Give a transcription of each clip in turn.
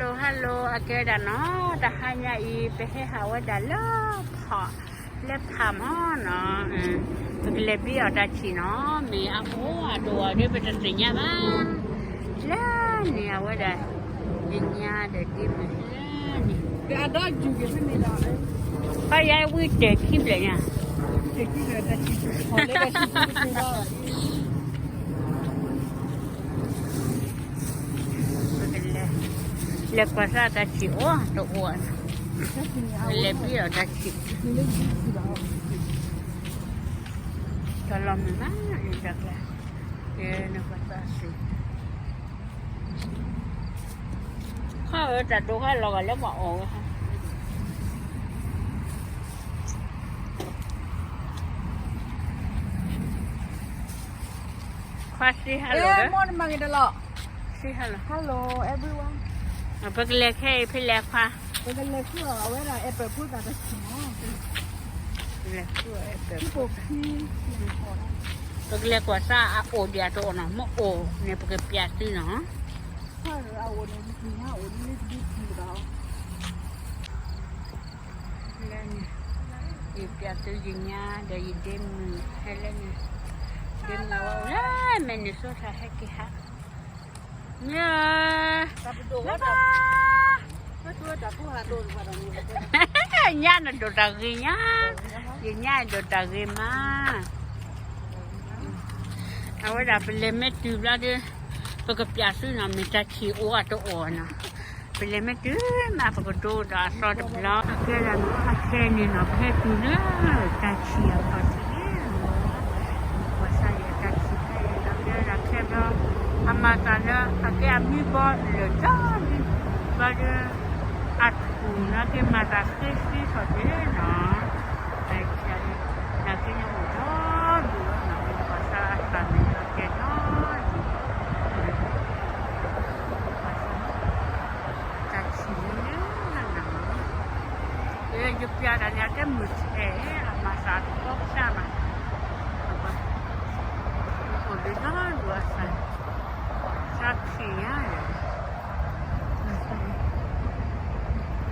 Hello hello အကဲဒၣ်နီၤ တဟါညါအံၤ ပဟဲဟးဝဲဒၣ်လၢဖး လၢဖးမးနီၤ ပကလဲၤဘံအီၣ်တၢ်ဆံးနီၤ မ့ၢ်အအိၣ်အဒိၣ်အဒိၣ် ပတသ့ၣ်ညါဘၣ် လၢန့ၣ်အဝဲဒၣ် ယညါဒီးဒ့မုၣ်လၢန့ၣ် ပယဝံတဲာ်ခံဘျဲၣ်ညါ လဲၤကွၢ်စၢ်တၢ်ဆံးအိၣ်တအိၣ်, လဲၤဘံအီၣ်တၢ်ဆံး, တလီၤမုာ်မး, နကွၢ်စၢ်စ့ၢ်, ခီၣ်ဝဲတၢ်ဒိၣ်ခါလီၤဂာ်လၢပှၤအီၣ်ဝဲ, ခွါစ့ဟါလီၤ, စ့ဟါလီၤ, ပကလဲၤခဲအံၤဖဲလဲၣ်ခွါ, ပကလဲၤကွၢ်စၢ် အအိၣ်ဒံးအတအိၣ်နီၤ, မ့ၢ်အိၣ်န့ၣ် ပကပြးသုနီၤ, လၢန့ၣ်, ယပြးသုယညါဒီးယဒ့မုၣ်ဟဲလၢန့ၣ်, ဒ့မုၣ်ဝဲလၢ Minnesota ဟဲက့ၤဟး, ညါ, ညါနဒိၣ်တၢ်ဂ့ၤညါ, ယညါနဒိၣ်တၢ်ဂ့ၤမး, အဝဲဒၣ်ပလဲၤမ့ၢ်တုၤဘျီဒီး, ပကပြးသုနီၤ မ့ၢ်တၢ်ဆံးအိၣ်အတအိၣ်နီၤ, ပလဲၤမ့ၢ်တုၤမး ပကဒိဒီးအသီတဘျီ, အကဲဒၣ်နီၤ အခဲန့ၣ်နီၤ ပဟဲတုၤလၢတၢ်ဆံးအခီၣ်ထံးန့ၣ်, ကွၢ်စၢ်ယဲတၢ်ဆံးဖဲအံၤ အကဲဒၣ်ခဲဘျီ, အမၤသးလၢ အကဲအမံဘီလၢာ်တၢ်လံ, ဘျီဒီး အထူၣ်နာ်က့မၤသးဃ့ဃ့ထီၣ်က့ၤနီၤ, နာ်က့န့ၣ်အိၣ်ဒီဒူၣ်လီၤနီၤ, ကွၢ်စၢ်အသးန့ၣ်ကဲနီၤ, တၢ်ဆံးန့ၣ် ယပြးတၢ်န့ၣ် အကဲမုာ်ထဲ အမၤသးတကီကစၢ်မး, အိၣ်ဒီဒူၣ်အသး, စၢ်ခံးညါ,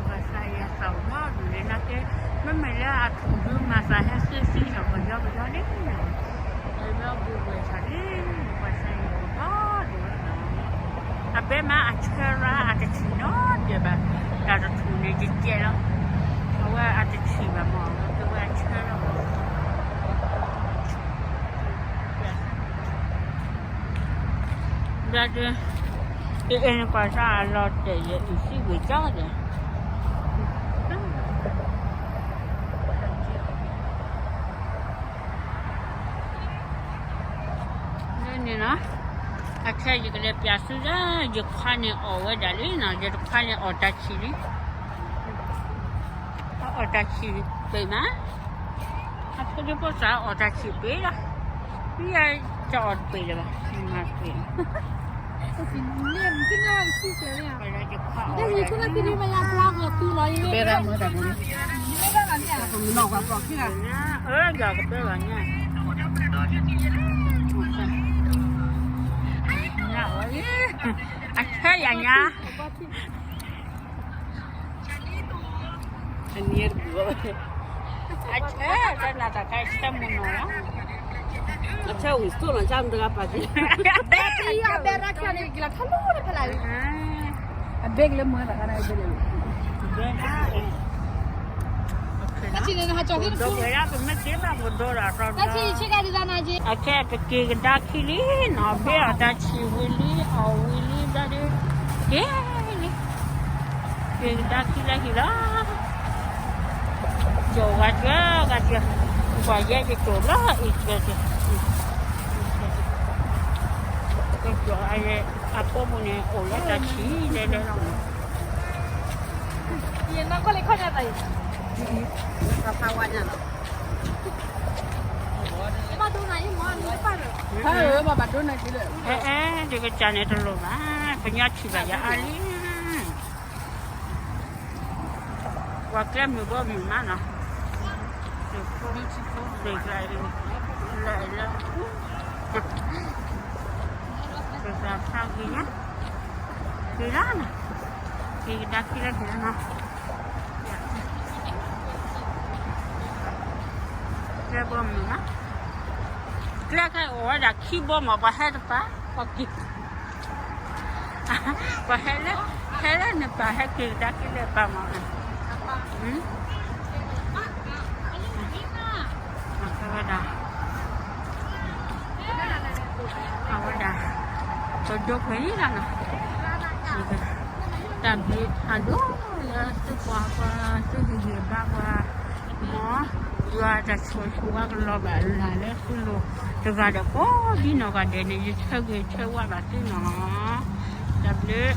ဘၣ်ဆၣ်ယသးအိၣ်ဒီဒူၣ်လံနာ်က့, မ့မ့ၢ်လၢအထူၣ်ဒုးမၤသးဟဲဃ့ဃ့ထီၣ်ပယီပယီန့ၣ်, လၢဘူဝဲဆၣ်န့ၣ်, ကွၢ်စၢ်ယဲအိၣ်ဒီဒူၣ်လီၤနီၤ, အဘဲမးအဆၢရၣ်အတဆံးနီတစဲးဘၣ်, တၢ်တထူၣ်န့ၣ်ယကဲလီၤ, အဝဲအတဆံးဘၣ်မး အဝဲကဲဝဲအဆၢလီၤ ဘျီဒီး, ယအဲၣ်နကွၢ်စၢ်အလီၤတဲာ်ယအံၤစံးဝံၤကၠီဒီး, လၢန့ၣ်နီၤ, အခဲယကလဲၤပြးသုလၢ ယခွါန့ၣ်အီၣ်ဝဲဒၣ်လံနီၤ, ယတခွါန့ၣ်အီၣ်တၢ်ဆံးလံ, အအီၣ်တၢ်ဆံးပ့ၤမး, အဖိဒိၣ်ဖိသၣ်အီၣ်တၢ်ဆံးပ့ၤလီၤ, မ့ၢ်ယတအီၣ်တပ့ၤလၢၤဘၣ်, မၤပ့ၤ, ယခွါအီၣ်ဝဲဒၣ်လံ, ဘဲဒၣ်မ့ၢ်တၢ်မ့ၢ်, အၢ ယွၤကပၢဘၣ်ညါ, ညါအီၤ, အဆၢယၤညါ, အဆၢ, တၢ်နးတၢ်ကါဆၢမုၢ်နီၤလီၤ, အဆၢဝံၤစတိၢ်လီၤ ကမတဂၤပာ်က့ၤ, ဘဲရၣ်ခံန့ၣ် ကလီၤခါလီၤတဖဲလၢ်, အဘဲကလၢမုၢ်တခါန့ၣ်, တၢ်ဆံးန့ၣ် နဟးကၠီၤသ့ၣ်တဖု, ပမ့ၢ်က့ၤဘၣ်ပဒိဒီး, တၢ်ဆံးဆ့ကၤဒ်သးနၤက့, အခဲပက့ၤကဒါခံလံနီၤ, ဘ့အီၣ်တၢ်ဆံးဝံၤလံ အီၣ်ဝံၤလံဘျီဒီး, က့ၤလံ, က့ၤကဒါခံလၢဟံၣ်လီၤ, ကၠီၤဂၤကၢဂၤကၢ, ပှၤယဲယကၠီၤလီၤအံၤကၢကၢ, ကၠီၤအဖိမုၣ်န့ၣ် အိၣ်လၢတၢ်ဆံးလဲၤလဲၤလီၤ, ယနီၢ်ကီၢ်လၢခီၣ်ညါသးအံၤ, ဖးဝါညါလီၤ, ဘၣ်ဒိနၤအံၤမ့ၢ်, ဘၣ်ဒိနၤက့ၤလၢ, အဲ အဲ ယကစၢ်န့ၣ်တလိၣ်ဘၣ်, ပညါထံၣ်ဘၣ်ယၤအါလံ ပှၤကျဲမုာ်ဘီမုာ်မးနီၤ, လၢလၢ, လၢဖးဂ့ၤညါ, ဂ့ၤလီၤနီၤ, က့ၤကဒါက့ၤလၢဟဲနီၤ, ကျဲဘီမုၢ်နီၤ, ကျဲခဲအိၣ်ဝဲဒၣ်ခံဘီမး ပှၤဟဲတပၤ, ပှၤက့ၤ ပှၤဟဲလၢ ဟဲလၢနပၤ ဟဲက့ၤကဒါက့ၤလၢပၤမး, ဝဲဒၣ် အဝဲဒၣ် ပဒိခွဲးလံလီၤနီၤ, တၢ်ဘျုးဖးဒိၣ်လၢသုကွၢ်ပှၤ သုဟ့ၣ်ဂံၢ်ဘါပှၤ, မ်ယွၤတၢ်ဆိၣ်ဂ့ၤဆိၣ်ဝါကလီၤဘၣ်လၢသုလိၤ, တဂၤဒီးကိးဒ်နီၢ်ဂၤဒဲးန့ၣ် ယဆၢဂ့ၤဆၢဝါဘၣ်သုနီၤ, တၢ်ဘျုး